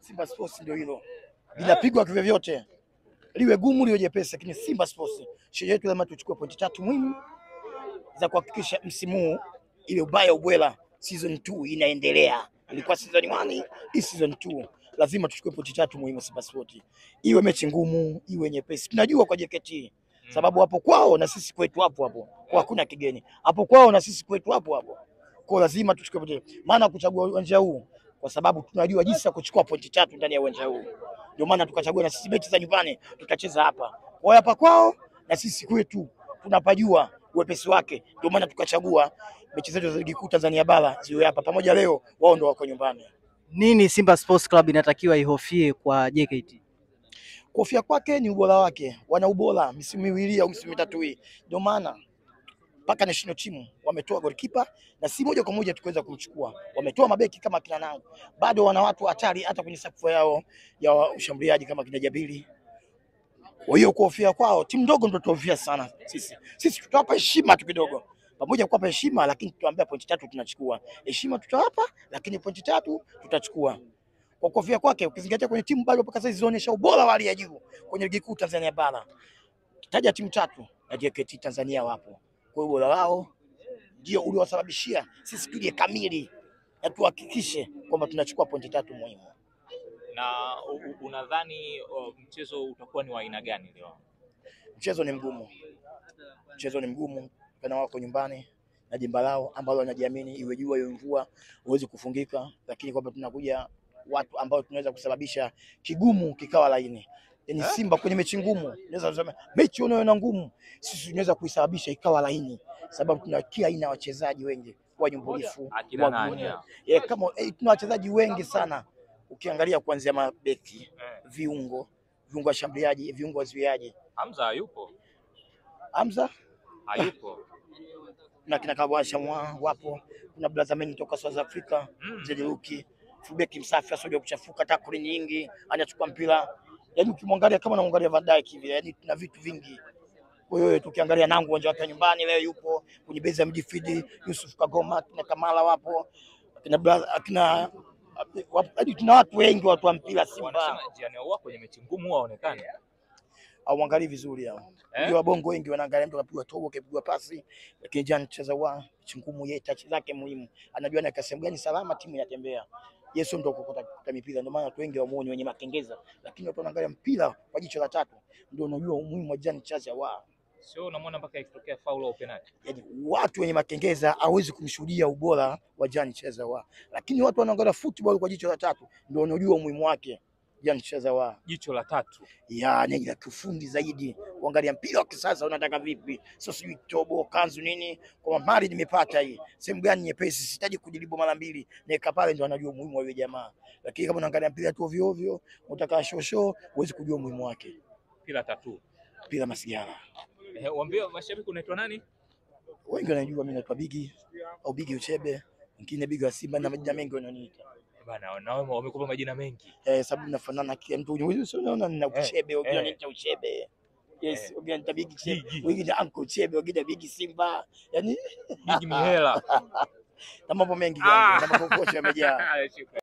Simba Sports ndio hilo. Linapigwa kivyovyote. Liwe gumu liwe jepesi, lakini Simba Sports sheria yetu lazima tuchukue pointi 3 muhimu za kuhakikisha msimu huu ile ubaya ubwela season 2 inaendelea. Ilikuwa season 1, hii season 2. Lazima tuchukue pointi 3 muhimu Simba Sports. Iwe mechi ngumu, iwe nyepesi. Tunajua kwa JKT sababu hapo kwao na sisi kwetu hapo hapo. Kwa hakuna kigeni. Hapo kwao na sisi kwetu hapo hapo. Kwa lazima tuchukue pointi. Maana kuchagua uwanja huu kwa sababu tunajua jinsi ya kuchukua pointi 3 ndani ya uwanja huu. Ndio maana tukachagua na sisi mechi za nyumbani tutacheza hapa. Kwa hapa kwao na sisi kwetu tunapajua uwepesi wake. Ndio maana tukachagua mechi zetu za ligi kuu Tanzania bara ziwe hapa. Pamoja leo wao ndio wako nyumbani. Nini Simba Sports Club inatakiwa ihofie kwa JKT? Kuhofia kwake ni ubora wake. Wana ubora misimu miwili au misimu mitatu hii. Ndio maana mpaka national team wametoa goalkeeper na si moja kwa moja tukaweza kumchukua. Wametoa mabeki kama kina Nangu. Bado wana watu hatari hata kwenye safu yao ya ushambuliaji kama kina Jabili. Kwa hiyo kuhofia kwao timu ndogo ndio tuhofia sana sisi. Sisi tutawapa heshima tu kidogo. Pamoja kuwapa heshima lakini tutawaambia pointi 3 tunachukua. Heshima tutawapa lakini pointi 3 tutachukua. Kwa kuhofia kwake ukizingatia kwenye timu bado mpaka sasa zinaonyesha ubora wa hali ya juu kwenye ligi kuu Tanzania bara. Taja timu 3 na JKT Tanzania wapo. Kwa ubora wao ndio uliowasababishia sisi tuje kamili na tuhakikishe kwamba tunachukua pointi 3 muhimu. Na unadhani mchezo utakuwa ni wa aina gani leo? Mchezo ni mgumu. Mchezo ni mgumu kana wako nyumbani na jimba lao ambalo wanajiamini, iwe jua iwe mvua huwezi kufungika, lakini kwamba tunakuja watu ambao tunaweza kusababisha kigumu kikawa laini. Yaani Simba kwenye mechi ngumu, naweza kusema mechi unayoona ngumu, sisi tunaweza kuisababisha ikawa laini sababu tuna kila aina ya wachezaji wengi, wanyumbulifu, kama tuna wachezaji wengi sana. Ukiangalia kuanzia mabeki, viungo, viungo washambuliaji, viungo wazuiaji. Hamza hayupo. Hamza hayupo. Na kina Kabwasha wapo, kuna brother mimi kutoka South Africa, Zedeluki, fullback msafi asijue kuchafuka, tackle nyingi, anachukua mpira. Yaani ukimwangalia kama unaangalia Van Dijk hivi, yaani tuna vitu vingi. Kwa hiyo tukiangalia Nangu uwanja wake nyumbani leo yupo, kwenye base ya midfield Yusuf Kagoma, kina Kamala wapo, kina brother, kina hadi tuna watu wengi watu wa mpira Simba. Wanasema Jani wao kwenye mechi ngumu waonekane. Hauangalii vizuri hao. Ndio wabongo wengi wanaangalia mtu kapigwa tobo, kapigwa pasi, lakini Jani cheza wa mechi ngumu, yeye touch zake muhimu. Anajua na sehemu gani salama timu inatembea. Yesu ndio kukuta mipira, ndio maana watu wengi wamuone wenye makengeza, lakini watu wanaangalia mpira kwa jicho la tatu, ndio unajua umuhimu wa Jean Charles wa. Sio unamwona mpaka ikitokea foul au penalty. Yaani watu wenye makengeza hawezi kumshuhudia ubora wa Jean Charles wa. Lakini watu wanaangalia football kwa jicho la tatu, ndio unajua umuhimu wake Jean Charles wa. Jicho la tatu. Yaani la kiufundi zaidi. Kuangalia mpira wa kisasa unataka vipi? Sio sijui tobo, kanzu nini, kwa mali nimepata hii. Sehemu gani nyepesi, sitaji kujaribu mara mbili. Naika pale ndio anajua umuhimu wa yule jamaa. Lakini kama unaangalia mpira tu ovyo ovyo, unataka shosho, huwezi kujua umuhimu wake. Mpira tatu. Mpira masigara. Waambie mashabiki unaitwa nani? Wengi wanajua mimi naitwa Bigi au Bigi Uchebe, wengine Bigi wa Simba na majina mengi wananiita. Bana, na wamekupa majina mengi. Sababu nafanana kila mtu. Unaona nina Uchebe, wengine wanaita Uchebe. Yes, wengine wanaita Bigi Uchebe, wengine Uncle Uchebe, wengine Bigi Simba. Yaani Bigi Mihela. Na mambo mengi yangu, na makokocho yamejaa.